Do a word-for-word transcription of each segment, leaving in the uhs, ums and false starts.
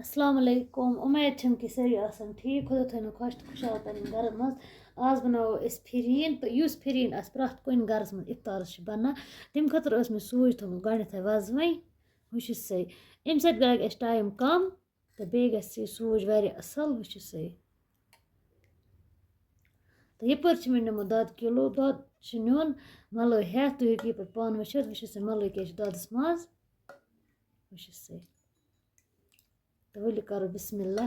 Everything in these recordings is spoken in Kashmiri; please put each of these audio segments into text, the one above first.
السلام علیکم، اُمید چھم کہِ سٲری آسن ٹھیٖک، خۄدا تھٲینو خۄش تہٕ خۄشحال پننٮ۪ن گرن منٛز۔ آز بناوو أسۍ پھِرِن، تہٕ یُس پھِرِن آسہِ پرٛٮ۪تھ کُنہِ گرس منٛز اِفطارس چھِ بنان، تَمہِ خٲطرٕ ٲس مےٚ سوٗجۍ تھٲومٕژ گۄڈٕنٮ۪تھٕے وۄزوٕنۍ، وٕچھِو سا، اَمہِ سۭتۍ گژھِ اَسہِ ٹایم کَم تہٕ بیٚیہِ گژھِ یہِ سوٗجۍ واریاہ اَصٕل، وٕچھِو سا۔ تہٕ یَپٲرۍ چھِ مےٚ نیوٗمُت دۄدٕ کِلوٗ، دۄد چھُ نیُن مَلٲے ہٮ۪تھ، تُہۍ ہیٚکِو یَپٲرۍ پانہٕ وٕچھِتھ، وٕچھِو سا مَلٲے کیٛاہ چھِ دۄدَس منٛز، وٕچھِو سا۔ تہٕ ؤلِو کَرو بِسمِ اللہ۔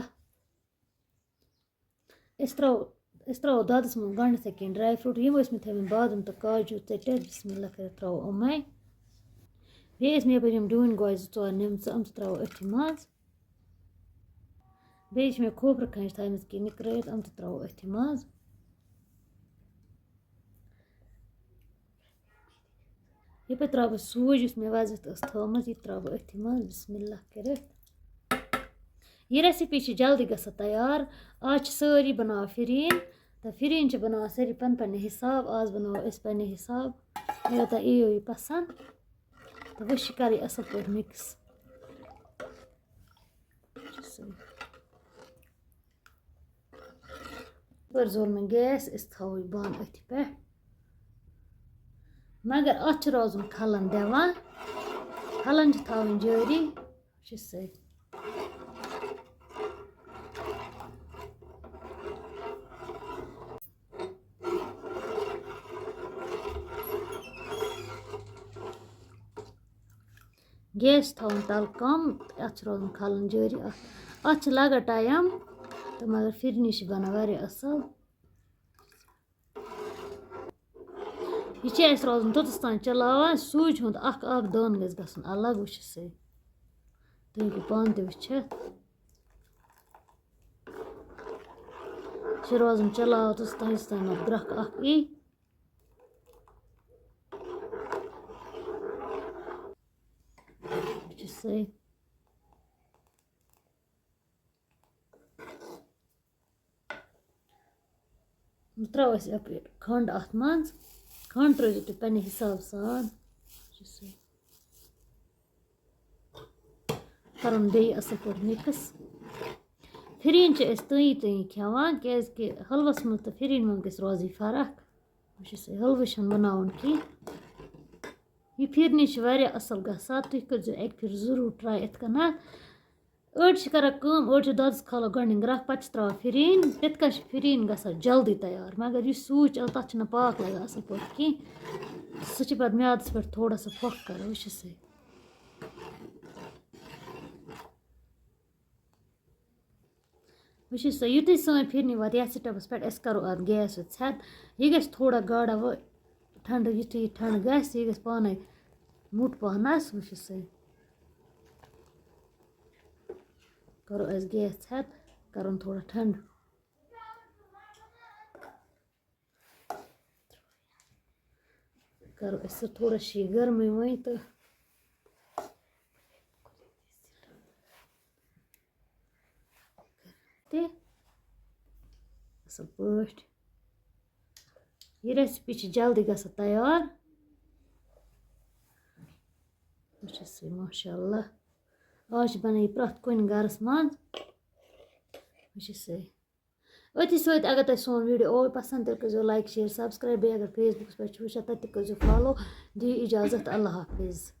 أسۍ ترٛاوو، أسۍ ترٛاوو دۄدَس منٛز گۄڈٕنٮ۪تھٕے کینٛہہ ڈرٛاے فرٛوٗٹ، یِم ٲسۍ مےٚ تھٲومٕتۍ بادام تہٕ کاجوٗ ژٔٹِتھ، بِسمِ اللہ کٔرِتھ ترٛاوو یِمَے۔ بیٚیہِ ٲسۍ مےٚ یَپٲرۍ یِم ڈوٗنۍ گوجہِ زٕ ژور نِمژٕ، یِم تہِ ترٛاوو أتھی منٛز۔ بیٚیہِ چھِ مےٚ کھوٗپرٕ کھَنٛجہِ تھایمَژٕ کینٛہہ نِکرٲیِتھ، یِم تہِ ترٛاوو أتھی منٛز۔ یَپٲرۍ ترٛاوٕ بہٕ سوٗجۍ، یُس مےٚ وَزِتھ ٲس تھٲومٕژ، یہِ تہِ ترٛاوٕ بہٕ أتھی منٛز، بِسمِ اللہ کٔرِتھ۔ یہِ recipe چھِ جلدی گژھان تیار۔ آز چھِ سٲری بَناوان پھِرِن، تہٕ پھِرِن چھِ بَناوان سٲری پَنٕنہِ پَنٕنہِ حِساب۔ آز بَناوو أسۍ پَنٕنہِ حِساب، اگر تۄہہِ یِیو یہِ پَسنٛد، تہٕ وۄنۍ چھِ کَرٕنۍ اَصٕل پٲٹھۍ mix۔ یَپٲرۍ زول مےٚ gas، أسۍ تھاوو یہِ بانہٕ أتھۍ پٮ۪ٹھ۔ مگر اَتھ چھُ روزُن کھلَن دِوان۔ کھلَن چھِ تھاوٕنۍ جٲری۔ چھِ سۭتۍ۔ Gas چھُ تھاوُن تَلہٕ کَم، اَتھ چھُ روزُن کھلَن جٲری۔ اَتھ، اَتھ چھِ لَگان time، تہٕ مگر پھِرنہِ چھِ بَنان واریاہ اَصٕل۔ یہِ چھِ اَسہِ روزُن توٚتَس تام چلاوان، سوٗجہِ ہُنٛد اَکھ اَکھ دانہٕ گژھِ گژھُن الگ، وٕچھِو سا۔ تُہۍ ہیٚکِو پانہٕ تہِ وٕچھِتھ۔ یہِ چھِ روزُن چلاوان توٚتَس تام، یوٚتَس تام اَتھ گرٛٮ۪کھ اَکھ یی۔ وٕچھِو سا۔ وۄنۍ ترٛاوو أسۍ یَپٲرۍ کھنٛڈ اَتھ منٛز۔ کھنٛڈ ترٛٲیزیو تُہۍ پنٛنہِ حِساب سان۔ کَرُن بیٚیہِ اَصٕل پٲٹھۍ mix۔ پھِرِنۍ چھِ أسۍ تُہی تُہی کھٮ۪وان، کیٛازِکہِ حلوَس منٛز تہٕ پھِرِنۍ منٛز گژھِ روزٕنۍ فرق۔ وۄنۍ چھِ سُہ حلوٕ چھَنہٕ بَناوُن کینٛہہ۔ یہِ پھِرِنۍ چھِ واریاہ اَصٕل گژھان، تُہۍ کٔرۍزیو اَکہِ پھِرِ ضٔروٗر try یِتھ کَنَتھ۔ أڑۍ چھِ کَران کٲم، أڑۍ چھِ دۄدَس کھالان گۄڈٕنٮ۪تھ گرٛٮ۪کھ، پَتہٕ چھِ ترٛاوان پھِرِنۍ، تِتھ کٔنۍ چھِ پھِرِنۍ گژھان جلدی تیار، مگر یُس سوٗجۍ چھِ، تَتھ چھِنہٕ پاکھ لَگان اَصٕل پٲٹھۍ کینٛہہ، سُہ چھِ پَتہٕ میٛادَس پٮ۪ٹھ تھوڑا سا پھۄکھ کَران، وٕچھِو سا۔ وٕچھِو سا، یُتھُے سٲنۍ پھِرنہِ واتہِ یَتھ stepَس پٮ۪ٹھ، أسۍ کَرو اَتھ gas ژھٮ۪تھ۔ یہِ گژھِ تھوڑا گاڈا وۄنۍ ٹھنٛڈٕ، یُتھُے یہِ ٹھنٛڈٕ گژھِ، یہِ گژھِ پانَے موٚٹ پَہنَس، وٕچھِو سا۔ کَرو أسۍ gas ژھٮ۪تھ، کَرُن تھوڑا ٹھنٛڈٕ۔ کَرو أسۍ سُہ تھوڑا چھِ یہِ گرمٕے وۄنۍ تہٕ تہِ اَصٕل پٲٹھۍ۔ یہِ recipe چھِ جلدی گژھان تیار۔ وٕچھِو سا، ماشاء اللہ۔ آز چھِ بَنان یہِ پرٛٮ۪تھ کُنہِ گَرَس منٛز۔ وٕچھِو سا۔ أتھی سۭتۍ اگر تۄہہِ سون video آو پَسنٛد، تیٚلہِ کٔرۍزیو like، share، subscribe۔ بیٚیہِ اگر Facebookَس پٮ۪ٹھ چھِو وٕچھان، تَتہِ تہِ کٔرۍزیو follow۔ دِیِو اِجازت، اللہ حافظ۔